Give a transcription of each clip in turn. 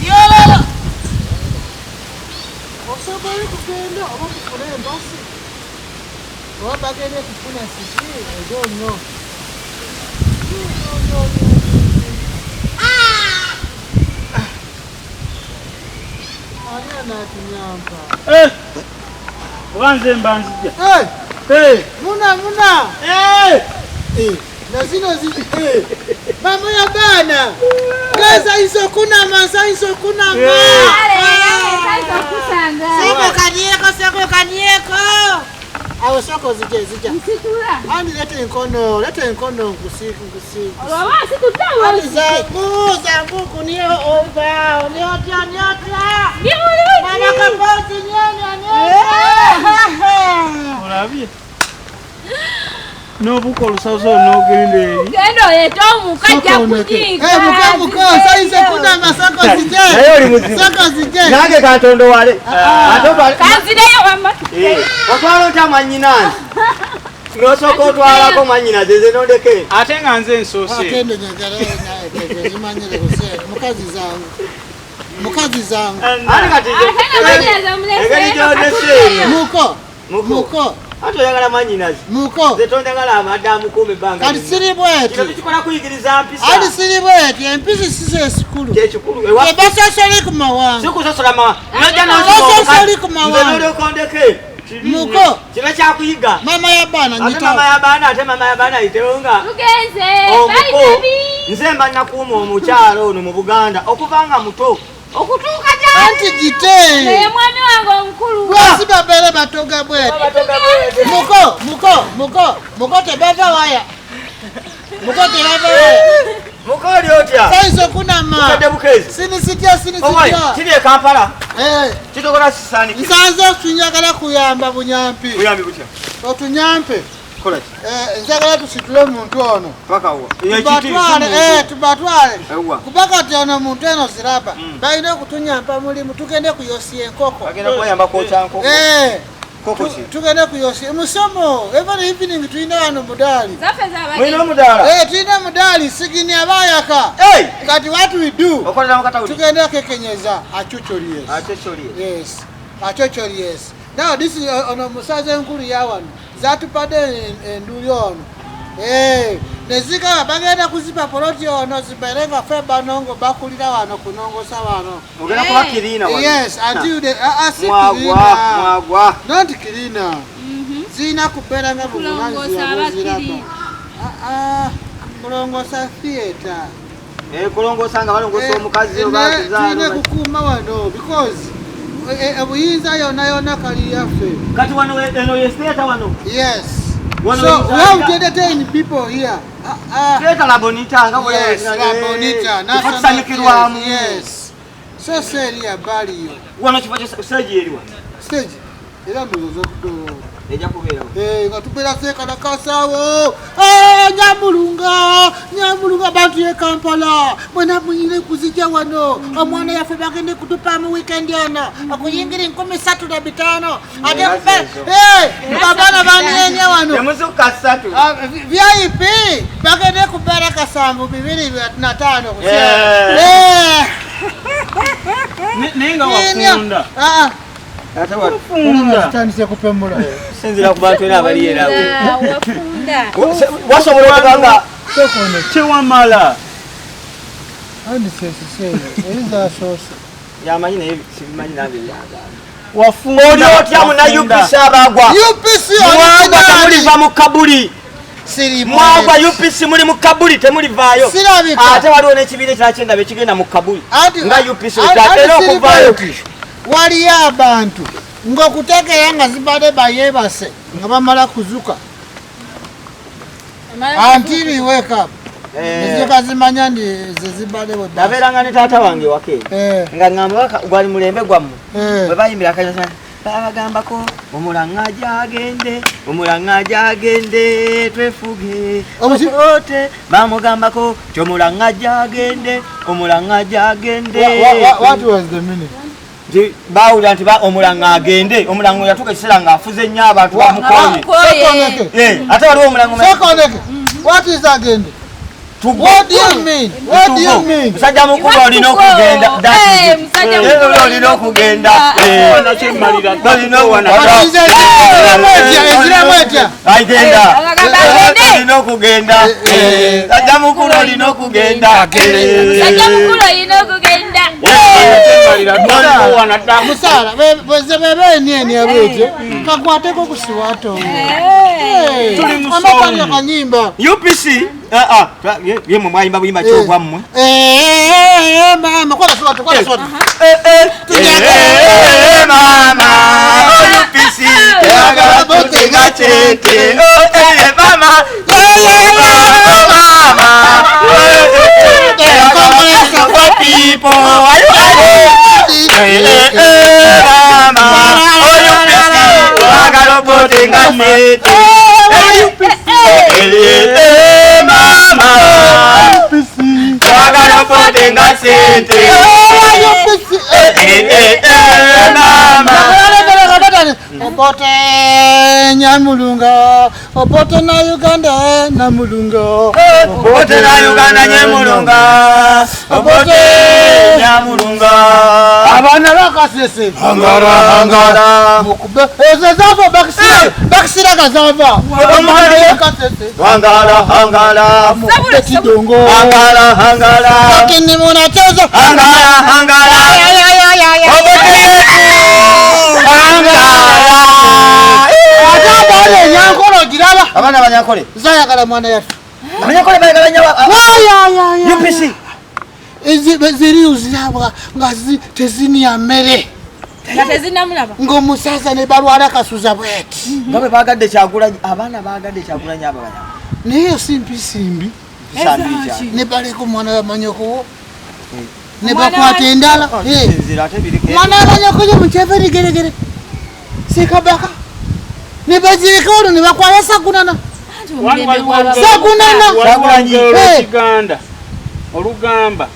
Yalala! Osobola kugenda oba kufuna embasi oba bagende kufuna siki I don't know. No, no, no, no. Ani anatunyamba? Eh! Oba nze mba nzija. Eh! Eh! Muna muna! Eh! Eh, na zino zi eh. Mama ya bana. Gaza izo kunama, izo kunama. Eh. Okusanga. Soko kanieko, soko kanieko. Awo soko zije zija. Nsitula. Ani lete enkono, lete enkono nkusi nkusi. Olwo nsitudde Ani zangu, zangu kunio ova, niotya niotya. Ndi bulungi. Mwana kapozi nyonya nyonya. Olabye? N'obuuka olusazo n'ogenda eri. Genda oleete omuka ajja kujiika. Eh, muka muka, saize kunama soko zije. Naye oli muzibu. Soko zije. Nange kantondowale. Ate otwale- Kanzireyo wamma. Eh, otwala otya mwannyinaze? N'osooka otwalako mwannyinaze nze n'ondeke. Ate nga nze nsoose. Akendo nyagala naye zimanyire kuse mukazi zangu. Mukazi zangu. Ate kati nze- Ate nga mwannyinaze omuleseeyo, engeri gy'ondeseeyo. Muko. Muko. Muko. Ate oyagala mwannyinaze. Muko. Nze tonjagala amadde amukuuma ebbanga Kati lyonna. siri bweti. Kino tukikola kuyigiriza mpisa. Ati siri bweti empisi si zesikulu. Kyekikulu. Ewa- Tebasosoli ku mawanga. Si kusosola mawa. Nojja Basosoli ku nze mawanga. n'olyoka ondeke. Kibi nnyo. Muko. Kiba kyakuyiga. Mama ya baana Ate mama nyitawo. y'abaana ate mama y'abaana ayitewo nga Tugenze. Bye omuko baby. nze mba nakuuma omukyalo ono mu Buganda okuva nga muto okutuuka Anti gite. Naye mwami wange omukulu. Lwasi babeere batoga bweti. Muko, muko, muko, muko tebava waya. Muko tebava waya. Muko oli otya? Saizo kunama. Bukedde bukeezi. Sinisitya Owaye, sinisitya. kiri e Kampala Eh, kitokola sisaanikira. nsanze njagala kuyamba bunyampi. Buyambi butya? Otunyampe. Kola ki? Eh, njagala tusitule omuntu ono. Paka wa? Tubatwale, eh, tubatwale. Ewa. Kuba kati ono omuntu eno ziraba. Balina okutunyampa mulimu tugende kuyosia enkoko. Bagenda kubayamba kwokya nkoko. Eh, Nkoko ki? tugende kuyosia musomo. Every evening tulina wano mudaali. Zaffe z'abagenzi. Mulina omudaala? Eh, tulina mudaali sigini abayaka. Hey! Kati what we do? Okolera mu katawuni? Tugende kekenyeza achucholies. Ate kyoli. Yes. Achocholies. Now this is ono musaza enkulu ya wano. Zatupadde enduli ono. Eh, nezigaba bagenda kuzipa poloti ono zibeere nga ffe banongo bakulira wano kunongosa wano. Ogenda kuba kirina wano. Yes, until the si Mwagwa, kirina. mwagwa. Not kirina. Zirina kubeera nga Kulongoosa buvunaanyizibwa bw'oziraba. abakiri. Ah, ah, kulongoosa theatre. Eh, kulongoosa nga balongoosa omukazi oba tulina akuzaala. kukuuma wano because obuyinza yonna yonna kali yaffe. Kati wano eno ye theatre wano. Yes. Wano So oyinza- we have to entertain people here. Ah, ah. Theatre La Bonita nga bwe- Yes, La Bonita. Kifo National kisanyukirwamu. Yes. So seri ya baliyo. Wano kifo kya stage eriwa. Stage. Era ndowooza okudoola. Ejja kubeerawo. Eh, nga tubeera seekalakasawo. Eh, Nyamulunga, Nyamulunga abantu ye Kampala. Mwena muyire kuzijja wano. Omwana yaffe bagende kutupa mu weekend ono. Okuyingira 3500. Ate Era kupe, zezo. eh, abaana banyenye wano. Temuzuuka ssatu. Ah, VIP bagende kubeera kasanvu 25. Yeah. Eh. Naye nga wafunda. Ah, ah. Ate wano. Funda. Tutandise kupemula. Sinzira ku bantu era abali era. Wafunda. Wasobola okuba nga Tewamala. Andi sesiseeyo eri zasoose. yamanyi naye sibimanyi nange byagamba. Wafunda. Oli otya muna UPC abagwa? UPC Mwagwa temuliva mu kabuli. Siri Mwagwa UPC muli mu kabuli temulivaayo. Sirabika. Ate waliwo n'ekibiina ekirala kyendaba ekigenda mu kabuli. Anti- Nga UPC anti era siri okuvaayo. bweti. Waliyo abantu ng'okutegeera nga zibadde bayeebase nga bamala kuzuka until you wake up. Nezizuka zimanya nti ze zibadde bwe basi. Nabeeranga ne taata wange waka eyo. Eh, Nga ŋŋamba gwali mulembe gwammwe. eh. Bwe bayimbira akanyasa babagambako omulanga gyagende omulanga gyagende twefuge Omuki- ote bamugambako ti omulanga gyagende omulanga gyagende What was the meaning? Nti bawulira nti omulanga agende omulanga yatuuka ekiseera ng'afuze nnyo abantu bamukoye Bamukoye. Eh, ate waliwo omulanga Sooka ondeke. What is agende? What do you mean? What do you mean? Musajja mukulu olina okugenda. Musajja mukulu olina okugenda. Eziramu etya? Agenda. Olina okugenda. Musajja mukulu olina okugenda. Musajja mukulu olina okugenda. Musala bweze bebe eni abwete kakwateko kusiwato. Amakanya kanyimba. UPC yemwe mwayimba buyimba kyogwammwe. Mama kola siwato kola siwato. Mama UPC twagala botenga chete. Mama mama people mama twagala botenga chete. Mama twagala botenga chete. Mama Obote Nyamulunga, Obote na Uganda Namulunga, Obote na Uganda Nyamulunga, Obote Nyamulunga. Abana bakasese hangara hangara mukube ezezava bakisira bakisira kazava bakasese hangara hangara mukube kidongo hangara hangara lakini munacheza hangara hangara Obote hangara. Abaana banyankole zayagala mwana yaffe abanyankole bayagala nnyo UPC ziri uziraba nga tezinya mmere nga tezinamulaba ng'omusaza ne balwala kasuza bweti nga bwe bagadde Kyagulanyi abaana bagadde Kyagulanyi abo banyankole naye si mpisimbi ne baleka omwana wamanyokowo ne bakwata endala mwana wamanyokoyo mukyeva erigeregere sikabaka ne bazirika olwo ne bakwala sagunana sagunana oluganda olugamba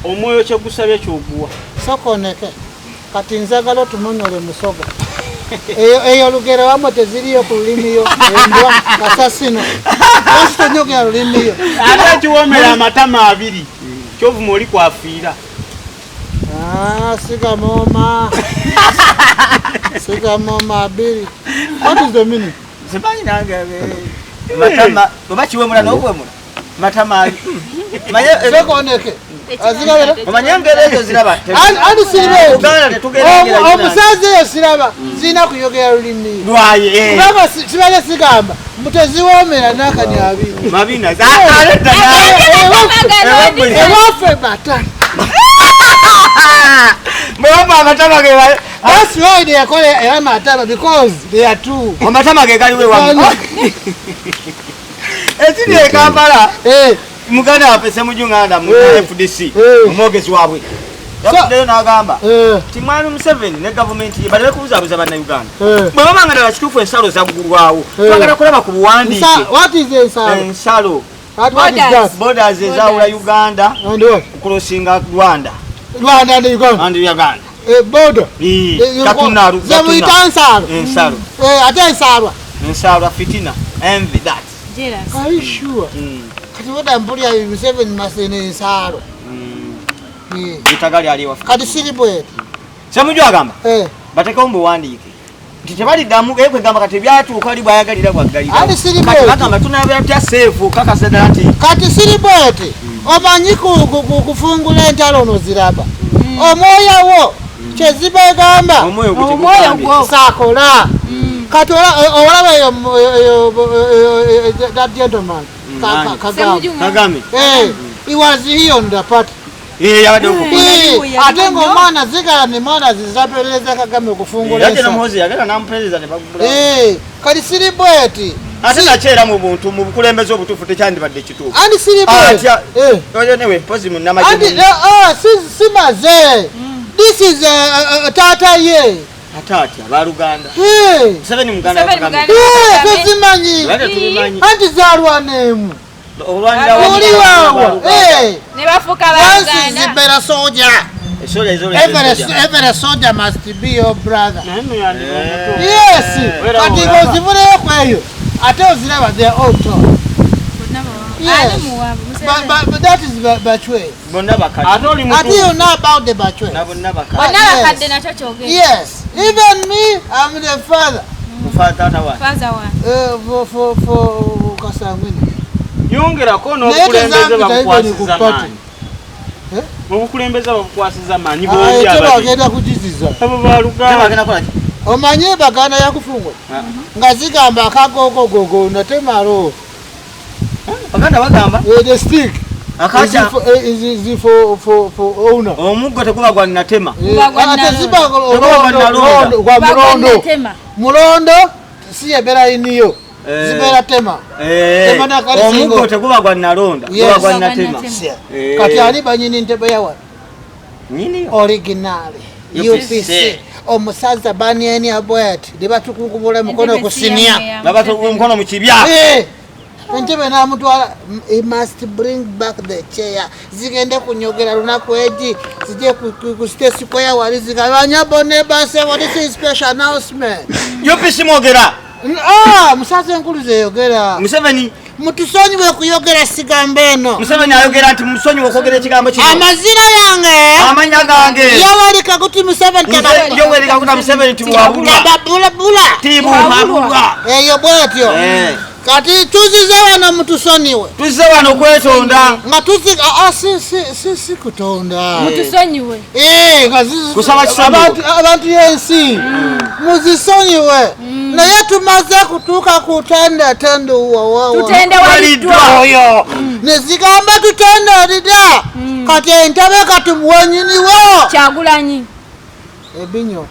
omwoyo kyegusabye kyoguwa sokoneke kati nzagala otumunole musoga eyo olugero wamwe teziriyo ku lulimiyo embwa kasasino lwaki tonyogera lulimiyo ate kiwomera amatama abiri kyovuma oli kwafiira. Sigamoma. Sigamoma abiri. What is the meaning? Simanyi nange matama oba kiwemula n'okuwemula matama abiri. Sokoneke. Azirabera. Omanye engero ezo ziraba. Ani siraba. Uganda tetugeragera. Omusaza eyo siraba zirina kuyogera lulimi. Lwaye. Kubanga kibale sigamba muteziwoomera n'akani abiri. Mabina. Ewaffe bata. Mbona amatama ge That's why they are called amatama because they are two. Amatama ge galiwe wamu. Ekiri e Kampala. Muganda waffe Ssemujju-Nganda mu FDC omwogezi waabwe yavuddeyo n'agamba nti Mwami Museveni ne gavumenti ye baleme kubuzaabuza Bannayuganda. Bwe baba nga ddala kituufu ensalo zaggulwawo twagala kulaba ku buwandiike. What is ensalo? Ensalo. What is that? Borders ezawula Uganda okulosinga Rwanda. Rwanda and Uganda. And Uganda. Border. Katuna Zemuyita ensalo. Ensalo. Ate ensalwa. Ensalwa fitina. Envy that. Jealous. Are you sure? Kati woda mpulira Museveni masene ensalo. Itagali ali waffe. Kati siri bweti. Ssemujju agamba. Batekewo mu buwandiike. Nti tebaliddamu kwegamba kati byatuuka oli bw'ayagalira bw'aggalira. Ati siri Kati bweti. bagamba tunabeera tutya seefu kakasa ddala nti Kati siri bweti. Omanyi kufungula entalo ono ziraba. Omwoyo wo kyezibagamba. Omwoyo gwo Omwoyo gwo. Saakola. Kati olaba eyo that gentleman. Kagame. Kagame. He was here on the party. Yabadde okwo. Ate ng'omwana zigala ne mwana zizaperereza Kagame okufungula Yagenda ensalo. Muhoozi yagenda n'amuperereza ne bagula. Kati siri bweti. Ate nakyera mu buntu mu bukulembeze obutuufu tekyandibadde kituufu. Andi siri bweti. Oyo newe mpozi munnamagye. Andi simaze. This is taata ye. Ate atya baluganda. Museveni muganda wa Kagame. Tezimanyi. Tetubimanyi. Anti zaalwana emu. Olwanira Oli waawa. Ne bafuuka Once Baganda. is better soldier. Every soldier must be your brother. Yes. Kati ng'ozivuleyo ku eyo ate oziraba they are all tall. Yes. But that is Bachwe. Bonna bakadde. Ate oli Ate mutuufu. you know about the Bachwe. Na bonna bakadde. Bonna Yes. bakadde nakyo kyogera. Yes. Even me, I'm the father. Mufa taata wange. Father wa. For Kasangwini. Yongerako Naye n'obukulembeze tezampita even ku babukwasiza party. maanyi. Eh? Obukulembeze babukwasiza maanyi Ah, bombi ate ababiri. bagenda kugiziza. Abo baluganda. Bagenda kukola ki? Omanye baganda yakufungwe nga zigamba akagogogogo natemalo. Baganda bagamba The stick akacha is for owner. Omuggo teguba gwa natema. Guba gwa Ate nalonda. ziba Teguba gwa nalonda. gwa mulondo. Natema. Mulondo si yebeera iniyo, zibeera tema. Tema nakali Omuggo singo. teguba gwa nalonda, Yes. guba gwa Guba gwa natema. natema. Kati ani banyini ntebe yawa? Nyiniyo. Original UPC. UPC. Omusaza banieni abwet libatukukubula mukono ku sinia. Baba omukono mu kibya. Entebe namutwala, he must bring back the chair. Zigende kunyogera lunaku egi zijje ku state square wali zigabanya bone base, what is this special announcement? UPC mwogera. Ah, musaza enkulu zeyogera. Museveni Mutusonyiwe kuyogera sigambo eno. Museveni ayogera nti musonyiwe okwogera ekigambo kino. Amazina yange Amanya gange. Yoweri Kaguta Museveni Yoweri Kaguta Museveni tibuhabulwa. Kababulabula. Tibuhabulwa. Eyo bwetyo. Kati tuzize wano mutusonyiwe. Tuzize wano kwetonda. Nga tuzi si kutonda. Mutusonyiwe. Nga Kusaba kisonyiwo. Abantu yensi. Muzisonyiwe. Naye tumaze kutuuka ku tende tende wa. Tutende waliddwa. Oyo. Ne zigamba tutende alida. Kati entebe kati muwenyiniwo. Kyagulanyi. Ebinyo.